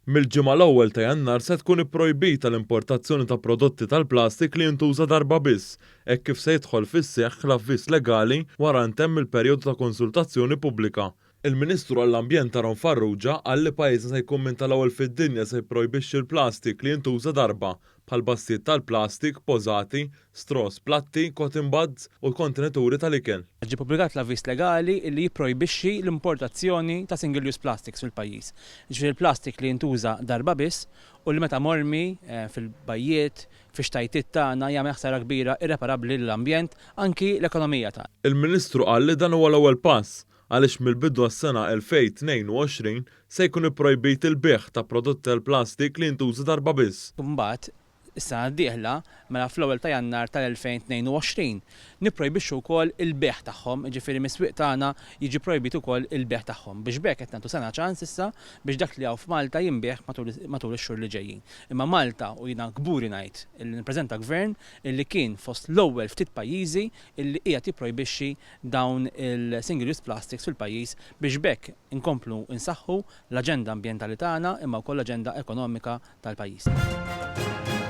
Mill-Ġimgħa l-ewwel ta' Jannar se tkun ipprojbita l-importazzjoni ta' prodotti tal-plastik li jintuża darba biss, hekk kif se jidħol fis-seħħ l-avviż legali wara ntemm il-perjodu ta' konsultazzjoni pubblika. Il-Ministru għall-Ambjent Aaron Farrugia qal li pajjiżna se jkun minn tal-ewwel fid-dinja se jipprojbixxi l-plastik li jintuża darba, bħal basktijiet tal-plastik, pożati, straws, platti, cotton buds u kontenituri tal-ikel. Ġie ppubblikat l-avviż legali li jipprojbixxi l-importazzjoni ta' single use plastics fil-pajjiż. Jiġifieri l-plastik li jintuża darba biss u li meta mormi fil-bajjiet, fix-xtajtiet tagħna jagħmel ħsara kbira irreparabbli lill-ambjent, anki l-ekonomija tagħna. Il-Ministru qal li dan huwa l-ewwel pass għaliex mill-bidu għas-sena 2022 se jkun ipprojbit il-bejgħ ta' prodotti tal-plastik li jintuża darba biss. Imbagħad, is-sena d-dieħla, mela fl-ewwel ta' Jannar tal-2022, nipprojbixxu wkoll il-bejgħ tagħhom, jiġifieri mis-swieq tagħna jiġi pprojbit ukoll il-bejgħ tagħhom biex b'hekk qed nagħtu sena ċans issa biex dak li hawn f'Malta jinbiegħ matul ix-xhur li ġejjin. Imma Malta, u jiena kburi ngħid illi nippreżenta Gvern illi kien fost l-ewwel ftit pajjiżi illi qiegħed jipprojbixxi dawn il-single use plastics fil-pajjiż biex b'hekk inkomplu nsaħħu l-aġenda ambjentali tagħna imma wkoll l-aġenda ekonomika tal-pajjiż.